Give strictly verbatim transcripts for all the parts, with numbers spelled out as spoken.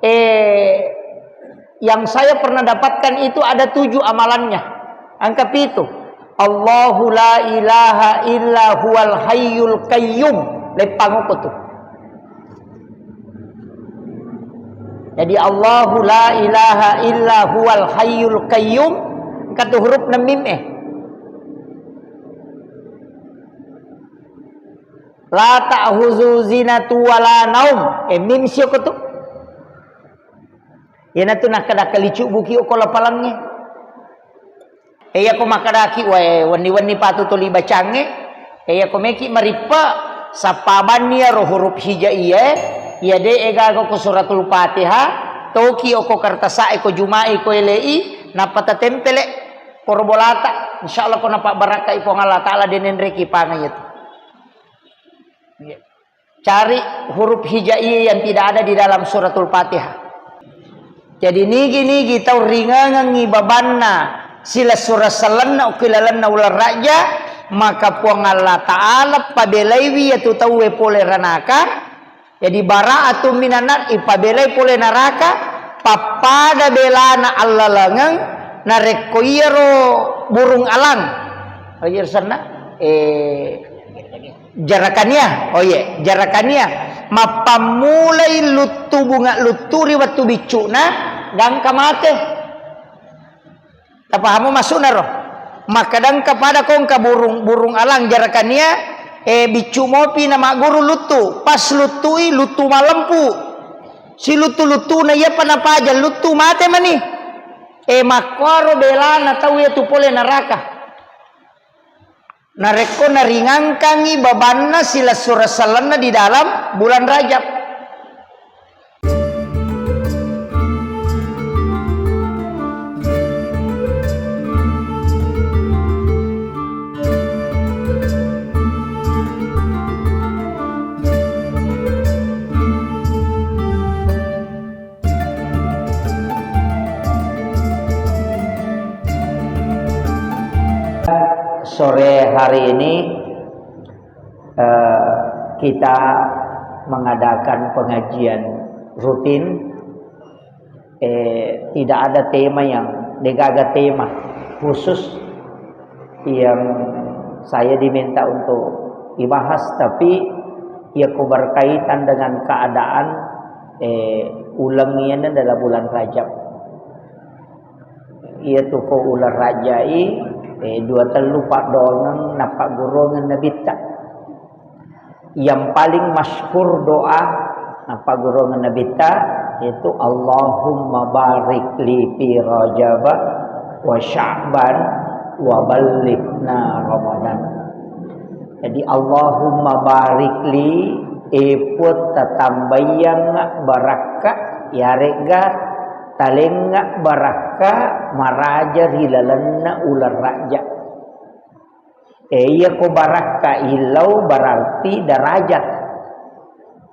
Eh, yang saya pernah dapatkan itu ada tujuh amalannya. Angka pitu. Allahu la ilaha illa huwal hayyul qayyum. Leppang okko tu. Jadi Allahu la ilaha illa huwal hayyul qayyum. Angka tu huruf na mim eh. La ta'khuzu zinatu wala naum. Eh, mim sio ko tu. Iyanatu nakkeda kalicubbuki okko lapalangnge. E, iyako makkedaki, wae, wenni-wenni patu toli bacangnge. E, iyako meki marippe, sappabanni iyaro huruf hijaiyah, iya de' e gaga ko suratul Fatihah, toki okko kertasa'e ko juma'i ko ele'i, nappa tatempele koro bolata. Insyaallah ko napabbarakkai Puang Allah Taala, de' nenreki panga iyatu. Iya. Cari huruf hijaiyah yang tidak ada di dalam suratul Fatihah. Jadi nigi-nigi tau ringangengi babanna silessureng sellenna okko ilalenna uleng rajja, maka Puang Allah Ta'ala pabelaiwi iyatu tauwe pole ranaka. Jadi bara'atun minan nar, ipabelai pole naraka, pappada belana allalengeng narekko iyaro burung alang. Aja senna, eh, Jarakania, oh iye, jarakania. Mappammulai luttu bunga luttu ri wettu biccu'na, gangka mate. Tapahamu maksudna ro? Makkadangka pada kongka burung, burung alang jarakania, eh, biccu mopi na magguru luttu. Pas luttui, luttu malempu. Siluttu-luttuna iyapa napaja luttu mate mani. Eh, makkuaro belana tau iyatu pole naraka. Narekko naringangkangngi babanna silessureng sellenna di dalam bulan Rajab. Sore hari ini, eh, kita mengadakan pengajian rutin. Eh, tidak ada tema yang, degaga tema khusus yang saya diminta untuk dibahas, tapi iyako berkaitan dengan keadaan, eh, uleng iyana dalam bulan Rajab. Iyatu ko uleng Rajai, eh, dua tellu paddoangeng nappagguruangeng Nabitta. Yang paling masyhur doa nappagguruangeng Nabitta, yaitu, "Allahumma barik li fi Rajab wa Sya'ban wa ballighna Ramadan." Jadi, Allahumma barik li, e Puang, tatambaiangnga barakka, yaregga talengnga barakka maraja ri lalenna uleng Rajab. E, iyako barakka illau berarti derajat.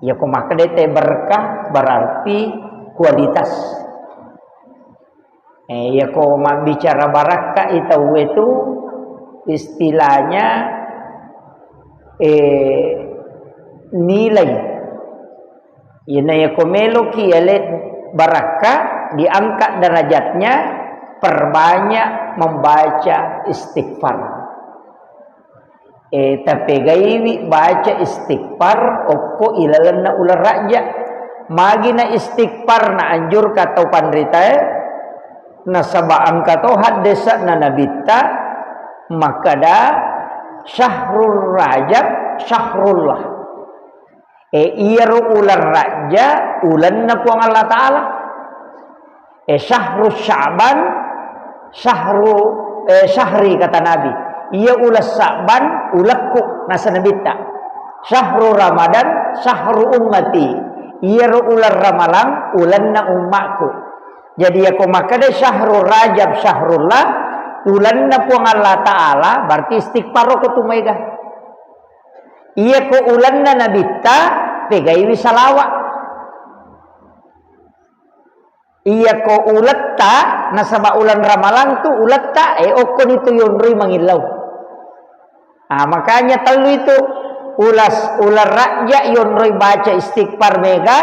Iyako makkeda te berkah berarti kualitas. Eh, iyako mabbicara barakka i tauwe tu istilahnya, eh, nilai. Iyana iyako meloki yale barakka, diangkat derajatnya, perbanyak membaca istighfar. Eh, tapegaiwi baca istighfar okko ilalenna uleng Rajja. Magina istighfar naanjurka tau panritae, nasaba engka to haddese'na Nabitta makkada, "Syahrul Rajab syahrullah." Eh, iyaro uleng Rajja ulenna Puang Allah Ta'ala. Eh, syahru Sya'ban, syahru, eh, syahri, kata Nabi. Iya uleng Sya'ban, ulekku, nasa Nabitta. Syahru Ramadan, syahru ummati. Iyaro uleng Ramalang, ulenna ummakku. Jadi, iyako makkeda syahru Rajab syahrullah, ulenna Puang Allah Ta'ala, berarti istighfar ko tu maega. Iyako ulenna Nabitta, pegaiwi salawa. Iyako uletta, nasaba uleng Ramalang tu uletta, eh, okkoni tu yonroi mangillau. Ah, makanya tellu itu, ulas, uleng Rajja yonroi baca istighfar mega,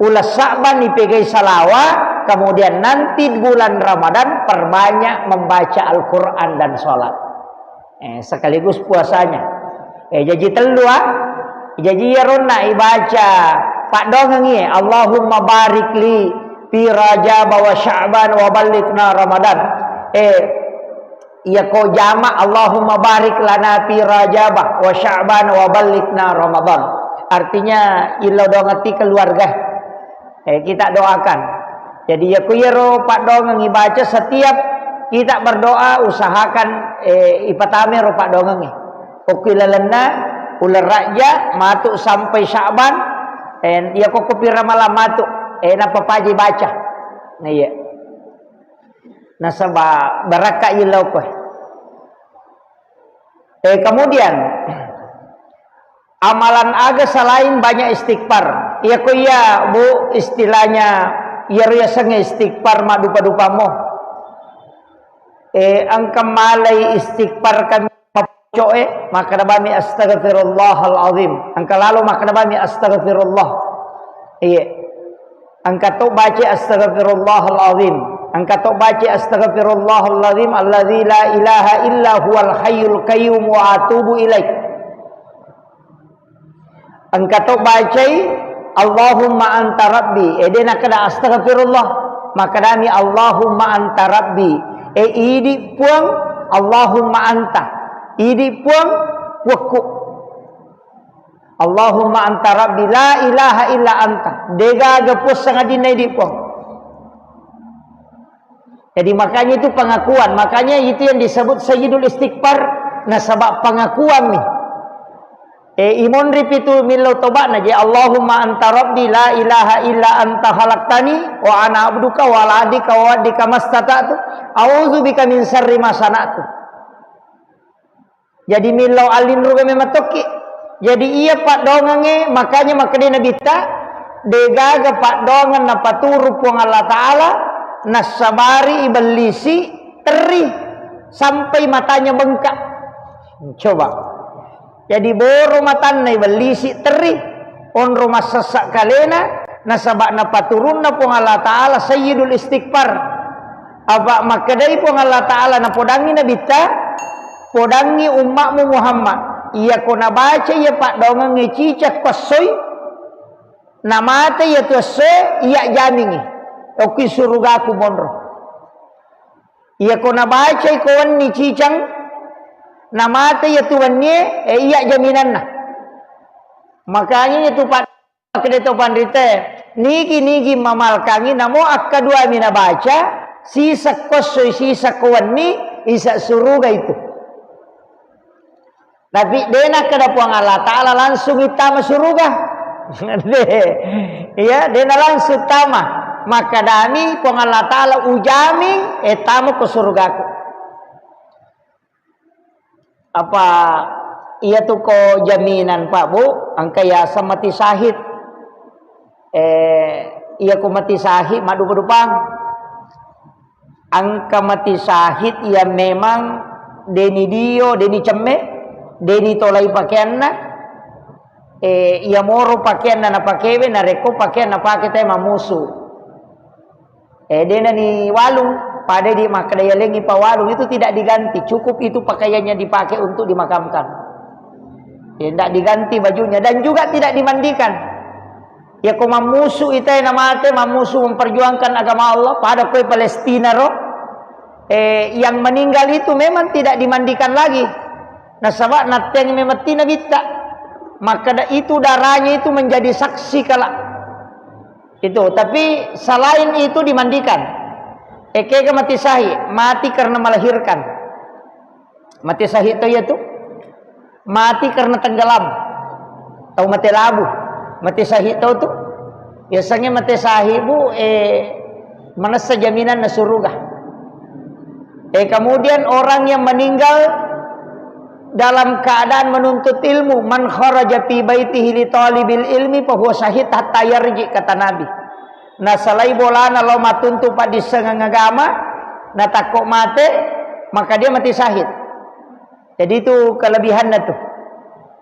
Uleng Sya'ban ipegai salawa, kemudian nanti bulan Ramadan perbanyak membaca Al-Quran dan sholat. Eh, sekaligus puasanya. Eh, jaji tellu, ah. Jaji iyaronna ibaca paddoangengngi, Allahumma barik li fi Rajab wa Sya'ban wa ballighna Ramadan. Eh, iya ko jama, Allahumma barik lana fi Rajab wa Sya'ban wa ballighna Ramadan. Artinya, illau doangeng ti keluarga. Eh, kita doakan. Jadi, iya ku iyaro paddoangeng ibaca, setiap kita berdoa, usahakan, eh, ipatamai ro paddoangengnge. Okki lalenna uleng Rajab matu sampai Sya'ban, eh, iya ko kopi ramalang matu, eh, napapaji baca. Nah, iya. Nasaba barakka illau koe. Eh, kemudian, amalan aga selain banyak istighfar? Iya ko iya, Bu, istilahnya, iyaro yasengnge istighfar maddupa-dupamo. Eh, engka malai istighfar kami mapoco'e, makkeda bami, "Astaghfirullahal azim." Engka lalo makkeda bami, "Astaghfirullah." Iya. Engka to baca, "Astaghfirullahal azim." Engka to baca, "Astaghfirullahal azim alladzi la ilaha illa huwal hayyul qayyum wa atubu ilaih." Engka to bacai, "Allahumma anta rabbi." Eh, de nakkeda, "Astaghfirullah." Makkedami, "Allahumma anta rabbi." Eh, idi Puang, Allahumma anta. Idi Puang, Puakku. Allahumma anta rabbi la ilaha illa anta. Degaga puang sangadinna idi Puang. Jadi makanya itu pengakuan. Makanya itu yang disebut sayyidul istighfar. Nasaba pengakuan nih. Eh, imonri pitu millau toba'na je, Allahumma anta rabbi la ilaha illa anta khalaqtani wa ana abduka wa ala ahdika wa wa'dika mastata'tu. A'udzu bika min syarri ma sana'tu. Jadi millau allinruga memang tokki. Jadi iya paddoangengnge, makanya makkedai Nabitta, degaga paddoangeng napaturu Puang Allah Ta'ala, nassabari ibellisi terri sampai matanya bengkak. Coba. Jadi boro matanna ibellisi terri, onro massessa kalena, nasaba napaturunna Puang Allah Ta'ala sayyidul istighfar. Apa makkedai Puang Allah Ta'ala, napodangngi Nabitta, "Podangngi ummakmu Muhammad, iyako nabaca iya paddoangengnge cicak ko essoi, namate iya tu essoe, iya jamingi okki surugaku monro. Iyako nabacai ko wenni cicang, namate iya tu wennie, eh, iya jaminanna." Makanya iya tu pad- Makkeda to panrite, nigi-nigi mamalkangi, namo akkaduami nabaca, sisakko essoi, sisakko wenni, isa suruga itu. Tapi de nakkeda Puang Allah Ta'ala langsung ittama suruga. De. Iya, de na langsung tama. Makkedami Puang Allah Ta'ala, "Ujami, eh, tama ko surugaku." Apa iya tu ko jaminan, Pak, Bu, engka yaseng mati syahid. Eh, iya ko mati syahid, maddupa-dupang. Engka mati syahid iya memang deni dio, deni cemme, deni tolai pakeanna. Eh, iya moro pakeanna napakewe, narekko pakeanna pake te mamusu. Eh, denani walung, pada di makkeda yalengi pawalung itu tidak diganti, cukup itu pakaiannya dipakai untuk dimakamkan. Ya, tidak diganti bajunya dan juga tidak dimandikan. Ya, ko mammusu ita yang mate, mammusu memperjuangkan agama Allah, pada kue Palestina ro, eh, yang meninggal itu memang tidak dimandikan lagi. Nasaba natteng memang tina bitta. Maka da-, itu darahnya itu menjadi saksi kala. Itu, tapi selain itu dimandikan. Ekega mati syahid, mati karena melahirkan. Mati syahid to iya tu. Mati karena tenggelam. Tau mate labu. Mati syahid tau tu. Biasanya mati syahid, Bu, eh, manessa jaminan na suruga. Eh, kemudian orang yang meninggal dalam keadaan menuntut ilmu, "Man kharaja fi baitihi li talibil ilmi fahuwa syahid hatta yarji," kata Nabi. Nasalai bolana lao matuntu paddissengeng agama, natakko mate, maka dia mati syahid. Jadi itu kelebihannya tuh.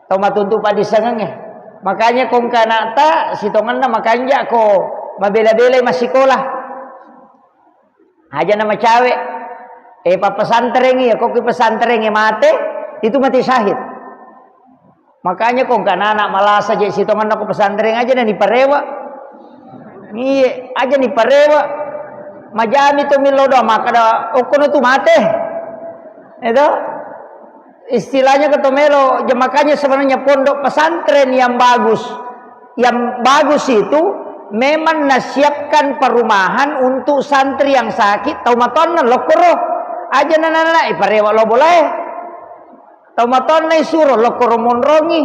Tau matuntu paddissengengnge. Makanya kongka anakta sitongenna makanja ko mabela-belai massikola. Aja na macawe. Eh, pappesanterengi, ya kok ki pesanterengi mate, itu mati syahid. Makanya kongka anak malasa je sitongenna ko pesantren aja na niparewa. Iye, aja niparewa. Majami to millo doang makkada okkono tu mate. Itu istilahnya ketomelo. Makanya sebenarnya pondok pesantren yang bagus, yang bagus itu memang nasiapkan perumahan untuk santri yang sakit, tau matonna lokkoro. Aja nana-nana, eh, parewa lo bolae. Tau matonna isuro lokkoro monrongi.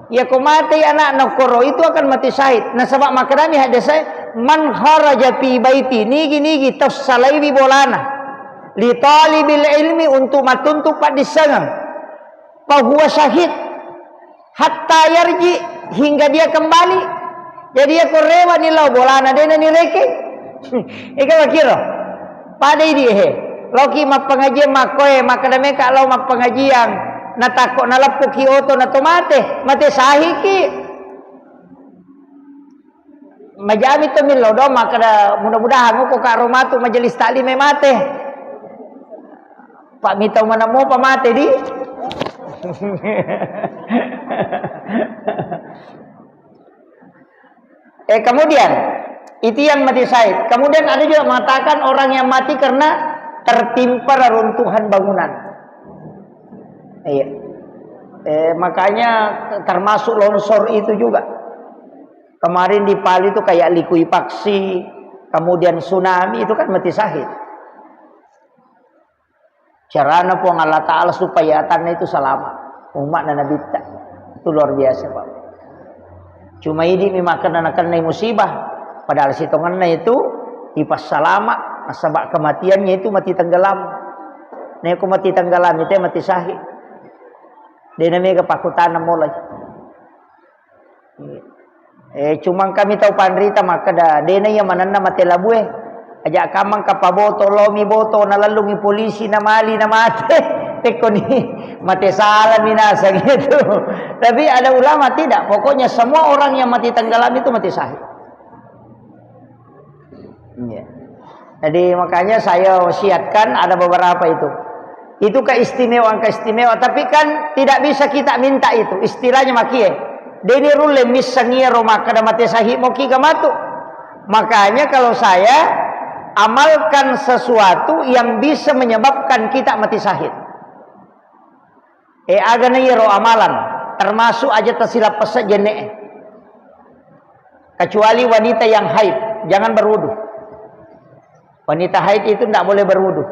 Iya ko matei anakna okkoro itu akan mati syahid. Nasaba makkedami hadis saya, "Man kharaja fi baiti," nigi-nigi tau salaiwi bolana, "li talibil ilmi," untuk mattuntu paddissengeng, "fahuwa syahid hatta yarji," hingga dia kembali. Jadi iya ko rewa ni lao bolana dena ni rekeng. Ega wakiro. Pada idi he. Loki mappengajian makkoe, makkeda meka lao mappengajian. Natakko naleppuki oto na to mate, mate sahiki. Majami to millo do makkeda mudah-mudahan ko karo matu majelis taklim e mate. Pak mitau mana mopa mate di. Eh, kemudian, itu yang mati syahid. Kemudian ada juga mengatakan orang yang mati karena tertimpa reruntuhan bangunan. Iya. Eh, makanya termasuk longsor itu juga. Kemarin di Palu itu kayak likuifaksi, kemudian tsunami itu kan mati syahid. Carana Puang Allah Ta'ala supaya atanna itu selamat. Umatna Nabitta. Itu luar biasa, Pak. Cuma idi mi makkeda nakennai musibah. Padahal sitongenna itu ipassalama. Nasaba kematiannya itu mati tenggelam. Neko mati tenggelam itu mati syahid. Dena mega pakutana mulai. Eh, cuma kami tau panrita makkeda, dena iya manenna mate labue. Aja kamang kapaboto, lomi boto, nalellungi polisi, namali, namate. Tekkoni mate salami naseng itu. Tapi ada ulama tidak. Pokoknya semua orang yang mati tenggelam itu mati syahid. Iya. Jadi makanya saya wasiatkan ada beberapa itu. Itu keistimewaan-keistimewaan, tapi kan tidak bisa kita minta itu. Istilahnya makie. Deni rulle misseng iyaro makkeda mate syahid moki gamatu. Makanya kalau saya amalkan sesuatu yang bisa menyebabkan kita mati syahid. Eh, agana iyaro amalan, termasuk aja tasilappessa jenne'e. Kecuali wanita yang haid, jangan berwudu. Wanita haid itu ndak boleh berwudu.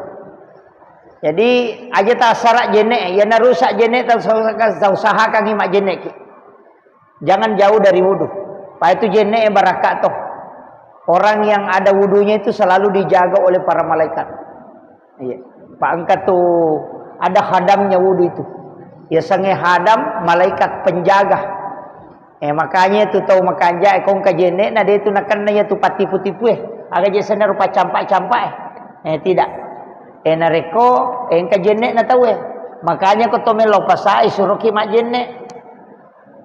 Jadi, aja tasara jenne'e, yana rusak jenne'e, tausahakan, tausahakan ima jenne'ki. Jangan jauh dari wudu. Pa itu jenne'e barakka to. Orang yang ada wudunya itu selalu dijaga oleh para malaikat. Iya. Pa engka tu ada hadamnya wudu itu. Ya sange hadam malaikat penjaga. Eh, makanya tu tau makanja, eh, kongka jenne'na de tu nakenna ya tu patipu-tipu, eh. Aga je senna rupa campak-campak, eh. Eh, tidak. Eh, narekko, eh, engka jenne'na tau, eh. Makanya ko to melo pasai suroki majjenne'.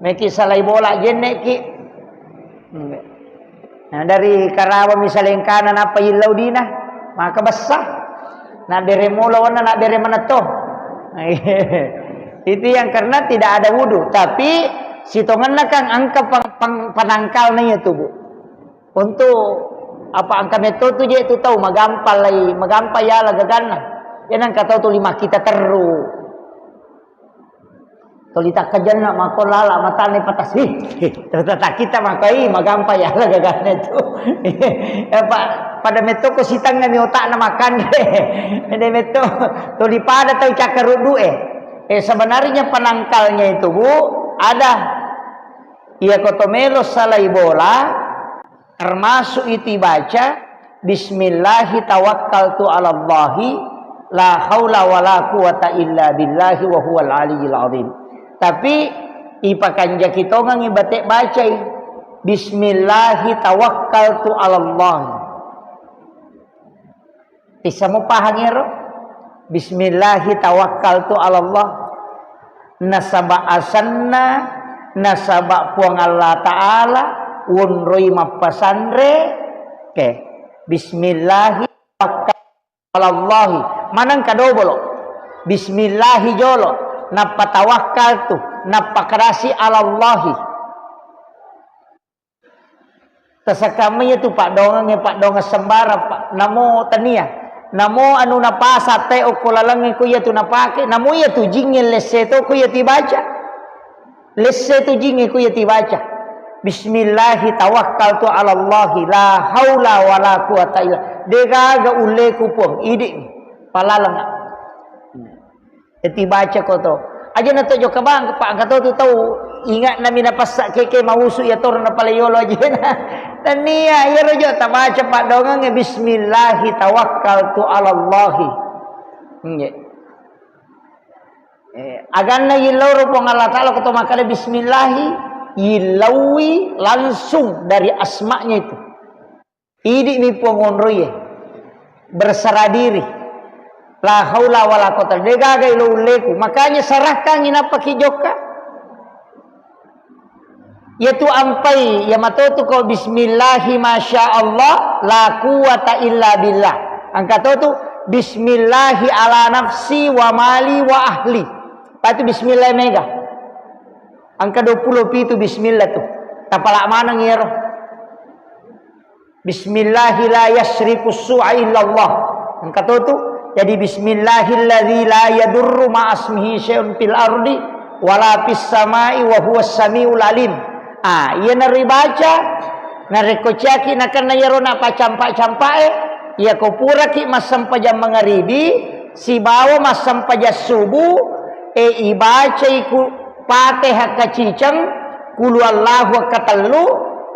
Meki salai bola jenne'ki. Nah, dari Karawang misalengkana nappa illau dina, maka bessa. Nabbere mula wana nabbere manetto. Itu yang karena tidak ada wudu, tapi sitongenna kan engka pang-, pang-, penangkalna iya tu, Bu. Untuk apa engka metto tu je tu tau magampa lai, magampa yala gaganna. Iya nengka tau tuli makkita terru. Tuli takkajenna mako lala matane patas. Hi, hi, terus takkita mako, ih, magampa yala gaganna tu. Apa pada metto ko sitengngami otakna makanre. Ede metto tuli pada tau cakkaruddu e. Eh, sebenarnya penangkalnya itu, Bu, ada. Iya ko to melo salai bola, termasuk itu ibaca, "Bismillahi tawakkaltu 'alallahi, la haula wala quwwata illa billahi wa huwal aliyyil azim." Tapi ipakanjaki tongengi bate bacai, "Bismillahi tawakkaltu 'alallahi." Tissamo pahang ero? "Bismillahi tawakkaltu 'alallah." Nasaba asanna Nasaba Puang Allah Ta'ala wonroi mappasanre, ke, bismillahi tawakkaltu alallahi. Maneng kadobolo. Bismillahi jolo, nappa tawakkaltu, nappa kadasi alallahi. Tasakamma iya tu paddongengnge, paddongeng sembarang, Pak. Namo tania. Namo anu napasa te okko lalengnge ko iya tu napake. Namo iya tu jingnge lesse to ko iya tu ibaca. Lesse tu jingnge ko iya tu ibaca. Bismillahi tawakkaltu alallahi la haula wala quwata illa. Degaga ulleku Puang. Idi'mi. Palaleng. Eti baca ko to. Aja na to jokka bang, Pak, engka to tu tau ingat nami napassa keke mausu iya toro na pale yolo ajena. Tania, iyaro jo tabaca paddongengnge bismillahi tawakkaltu alallahi. Nggih. Eh, aganna yillau ro Puang Allah Ta'ala ko to makkada bismillahi, yillaui langsung dari asmanya itu. Idi'mi Puang onroie. Berserah diri. La haula wala quwata. Degaga ilo ulleku. Makanya serahkan inappa ki jokka. Yatu ampai, ya matotu ko bismillahi masya Allah, la quwata illa billah. Engka totu bismillahi ala nafsi wa mali wa ahli. Patu bismillah mega. Engka dua puluh pitu bismillah tu. Tapala maneng iyaro. Bismillahi la yasrifu su'a illallah. Engka to tu. Jadi bismillahilladzi la yadurru ma'asmihi syai'un fil ardi wala fis sama'i wa huwas samiul alim. Ah, iya naribaca narekko ciaki nakenna iyaro napacampa-campae, iya ko puraki massempajang mangaribi sibawa massempajang subuh, e ibacai ku Fatihah kaciceng, Qul huwallahu katellu,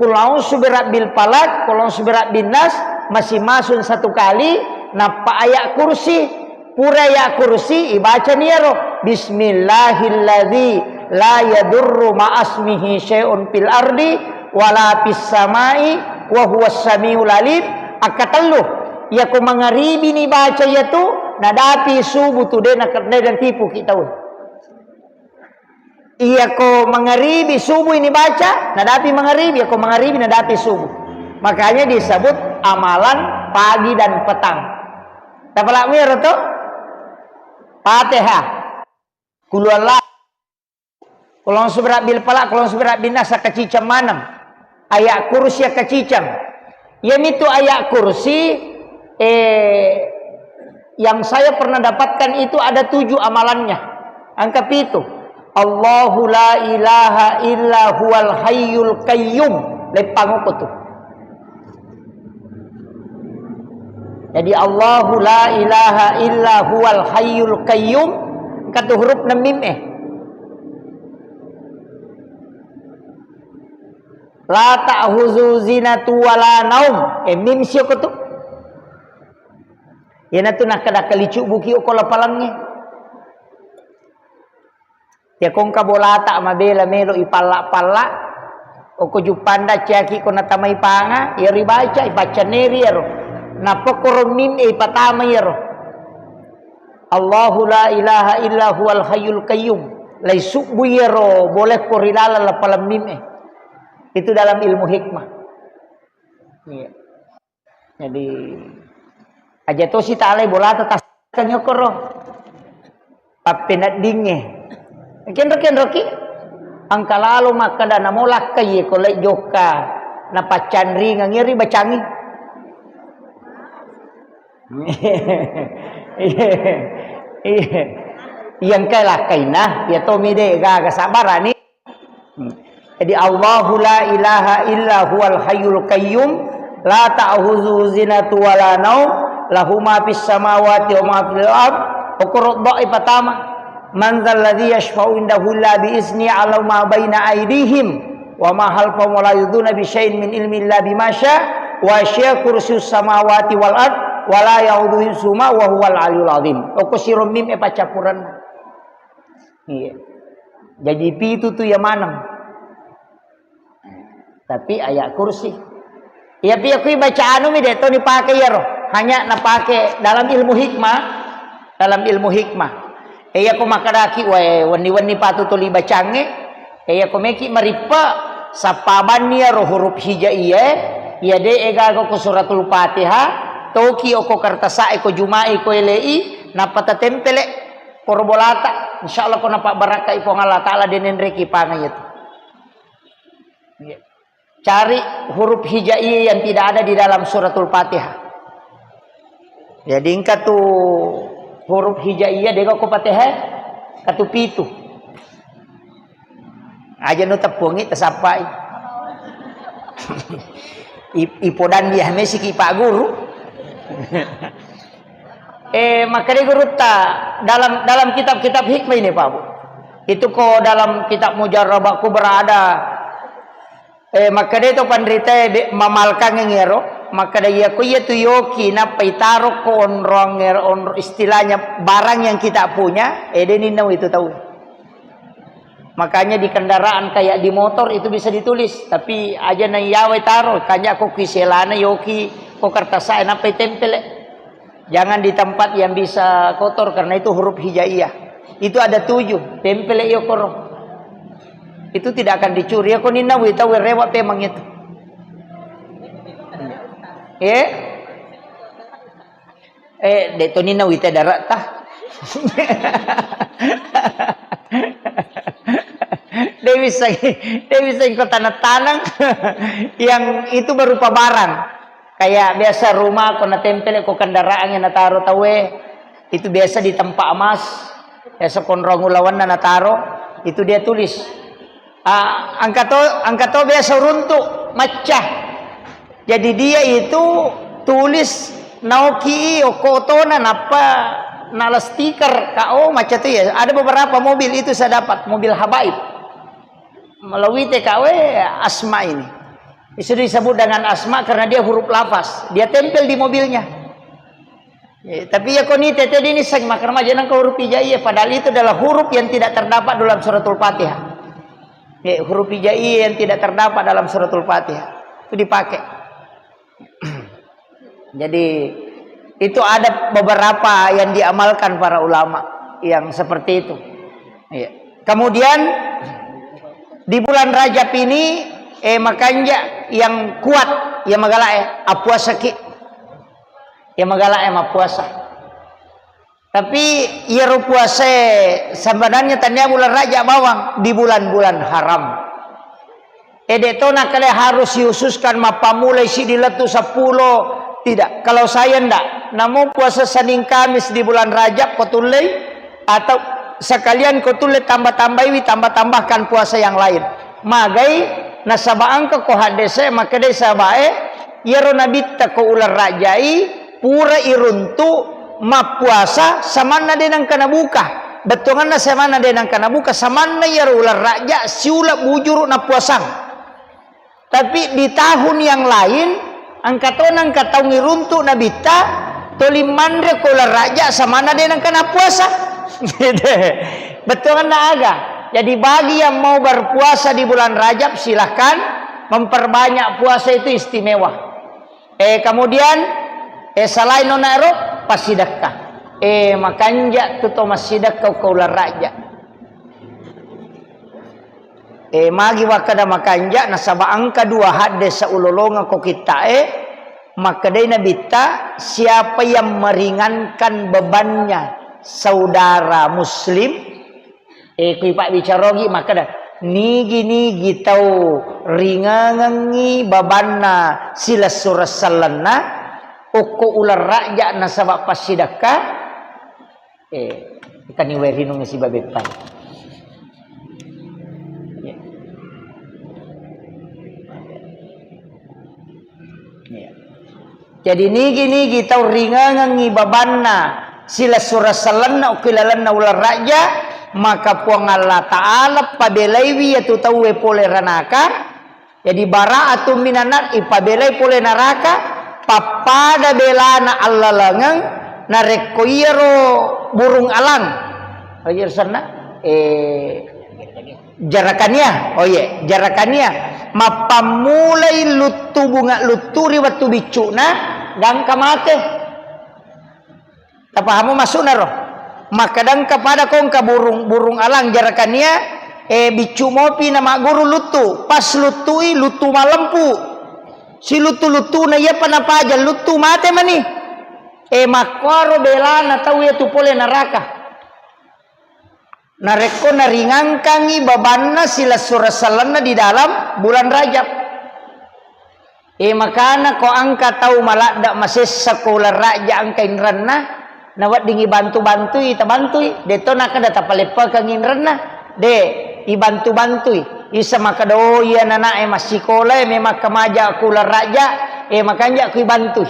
Qul a'udzu birabbil falaq, Qul a'udzu birabbin nas, masing-masing satu kali, nappa ayat kursi. Pura ayat kursi, ibacani iyaro, Bismillahilladzi la yadurru ma'asmihi syai'un fil ardi wala fis samai wa huwas samiul alim. Akkatellu, iyako mangaribi ni baca iyatu, nadapi subuh tu, de na, de natipuki tau. Iyako mangaribi subuh ini baca, nadapi mangaribi, iyako mangaribi nadapi subuh. Makanya disebut amalan pagi dan petang. Tapalak miro to? Fatihah. Qul huwallah. Qul a'udzu birabbil falaq, Qul a'udzu birabbin nas, kaciceng maneng. Ayat kursi kaciceng. Iyamitu ayat kursi, eh, yang saya pernah dapatkan itu ada tujuh amalannya. Engka pitu. Allahu la ilaha illa huwal hayyul qayyum. Leppang okko tu. Jadi Allahu la ilaha illa huwal hayyul qayyum. Engka tu huruf na mim e. La ta'khuzuhu sinatun wala naum. Eh, mim sio ko tu. Iyanatu nakkeda kalicubbuki okko lapalangnge. Iyako engka bolata mabela melo ipalla-palla, okko juppanda ciaki ko natamai panga, iyaro ibaca, ipaccanneri iyaro. Nappa koro mim e ipatama iyaro. Allahu la ilaha illa huwal hayyul qayyum. Laisubbu iyaro bolekko ri laleng lapalang mim e. Itu dalam ilmu hikmah. Iya. Jadi, aja tosi talai bolata tasakkangi okkoro. Pappeneddingnge. Kenro-kenroki, engka lalo makkeda namo lakkai ko lai jokka, napaccanringang ri bacangi. Iya, iya. Iya, engka lakkaina, iya tomi de gaga sabarani. Jadi, Allahu la ilaha illa huwal hayyul qayyum, la ta'khuzuhu sinatun wala naum, lahu ma fis samawati wa ma fil ard. Okoro doa pertama, man dzalladzi yasyfa'u indahu illa bi izni, ya'lamu ma baina aidihim wa ma khalfahum wa la yuhituna bi syai'in min ilmihi illa bima sya, wasi'a kursiyyuhus samawati wal ard, wa la ya'uduhu hifzuhuma wa huwal aliyyul azim. Okko siro mim e paccappurenna. Iya. Jadi pitu tu iya maneng. Tapi ayat kursi. Iya, pi akui baca anu mi de to ni pake iyaro. Hanya napake dalam ilmu hikmah, dalam ilmu hikmah. E, iya ko makkadaki wae wenni-wenni patu tuli bacangnge, E, iya ko meki marippe, sappabanni iyaro huruf hijaiyah, iya de' e gaga ko suratul Fatihah, toki okko kertasa'e ko Juma'i ko ele'i, nappa tatempele' koro bolata, insyaallah ko napabbarakkai Puang Allah Ta'ala de' nenreki pangeng iyatu. Cari huruf hijaiyah yang tidak ada di dalam suratul Fatihah. Jadi engka tu huruf hijaiyah de' ko Fatihah, engka tu pitu. Aja' nu teppungi tasappai. I-, ipodang dia mesiki Pak Guru. Eh, makkeda gurutta dalam, dalam kitab-kitab hikmah ini, Pak Bu. Itu ko dalam kitab Mujarrabah Kubra ada, eh, makkeda to panritae de' mamalkangeng ero, makkeda iya ko iya tu yoki nappa itaro ko onroang ero, onro-, istilahnya barang yang kita punya, eh, de' ninna itu tau. Makanya di kendaraan kayak di motor itu bisa ditulis, tapi aja' na iyawai taro, kanya ko ki selana yoki ko kertasa'e nappa itempele'. Jangan di tempat yang bisa kotor karena itu huruf hijaiyah. Itu ada tujuh, tempele' iyo koro. Itu tidak akan dicuri. Iya ko ninna wita werewa pemang itu. Eh? Eh, de' toni nawita dare'ta. De' bisa, de' bisa ko taneng-taneng yang itu berupa barang. Kayak biasa rumah ko natempele' ko kendaraan yang nataro tauwe, itu biasa di tempat emas, biasa konrong ulawanna nataro, itu dia tulis. Ah, engka to, engka to biasa uruntu' macca. Jadi dia itu tulis naoki okko otona nappa nala stiker ka, oh, macca tu ya. Ada beberapa mobil itu saya dapat, mobil habaib. Melalui T K W Asma ini. Itu disebut dengan Asma karena dia huruf lafaz. Dia tempel di mobilnya. Ya, tapi iya ko ni tete dini seng makan maja nang huruf hijaiyah, padahal itu adalah huruf yang tidak terdapat dalam suratul Fatihah. Ya, huruf hijaiyah yang tidak terdapat dalam suratul Fatihah. Itu dipakai. Jadi, itu ada beberapa yang diamalkan para ulama yang seperti itu. Ya. Kemudian, di bulan Rajab ini, eh, makanja yang kuat, ya magala, eh, apuasaki. Ya magala, eh, mapuasa. Tapi iyaro puasae sebenarnya tania bulan Rajab bawang, di bulan-bulan haram. E, de' to nakkeda harus dikhususkan mappammulai siddi lettu seppulo, tidak. Kalau saya ndak, namo puasa Senin Kamis di bulan Rajab ko tullei, atau sekalian ko tulle tambah-tambaiwi, tambah-tambahkan puasa yang lain. Magai, nasaba engka ko haddese makkedai sahabae, iyaro nabitta ko uleng Rajai pura iruntu mappuasa samanna de' nengka nabuka. Bettuanganna samanna de' nengka nabuka, samanna iyaro uleng Raja siuleng bujuru nappuasang. Tapi di tahun yang lain, engka to nengka taung iruntu nabitta, toli manre ko uleng Raja samanna de' nengka nappuasa. Bettuanganna aga? Jadi bagi yang mau berpuasa di bulan Rajab, silahkan memperbanyak puasa itu istimewa. Eh, kemudian, eh, selain nona ero, passidekka. Eh, makanja tu to massidekka ko uleng Raja. Eh, magi wakkeda makanja, nasaba engka dua haddese ulolongeng ko kittae, makkedai nabitta, siapa yang meringankan bebannya saudara muslim, eh, kui pabbicarogi makkeda, nigi-nigi tau ringangengngi babanna silessureng sellenna, okko uleng Raja nasaba passidekka, Eh, tani wae rinung sibawa beppa. Iya. Iya. Jadi nigi-nigi tau ringangengngi babanna silessureng sellenna okko ilalenna uleng Raja, maka Puang Allah Ta'ala pabelaiwi iyatu tauwe pole ranaka, Jadi, bara'atun minan nar, ipabelai pole naraka, pappada belana allalengeng, narekko iyaro burung alang. Oh, iya, senna? Eh, jarakania. Oh, iya, jarakania. Mappammulai luttu bunga luttu ri wettu biccu'na, gangka mate. Tapahamu maksudna ro? Makkadangka pada ko engka burung, burung alang jarakania, Eh, biccu mopi na magguru luttu, pas luttui, luttu malempu. Siluttu-luttuna iyapa napaja luttu mate mani. Eh, makkuaro belana tau iya tu pole neraka. Narekko naringangkangi babanna silessureng sellenna di dalam bulan Rajab. Eh, makana ko engka tau maladda masessa ko uleng rajja engka inrenna, naweddingi bantu-bantui, tabantui. Deto nakkeda tapaleppekeng inrenna. De, ibantu-bantui. Isa makkeda, "Oh, iya nanae massikola e memang kamaja ko uleng rajja, eh, makanja ku ibantui."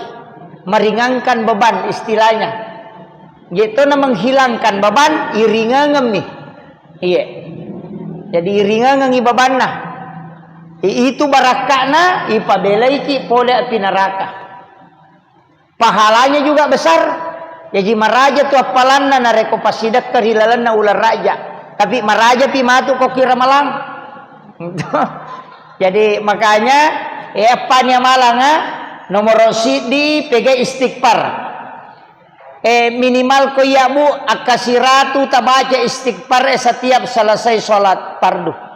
Meringankan beban istilahnya. Jettona menghilangkan beban, iringangemmi. Iya. Jadi iringangengi bebanna. I-, itu barakka'na, ipabelaiki pole api neraka. Pahalanya juga besar. Jaji maraja tu appalanna narekko passidekka ri lalenna uleng rajja. Tapi maraja pi matu ko ki ramalang. Jadi makanya, eh, appani amalanga nomoro siddi pega istighfar. Eh, minimal ko iya, Bu, akka siratu tabaca istighfar, eh, setiap selesai sholat fardu.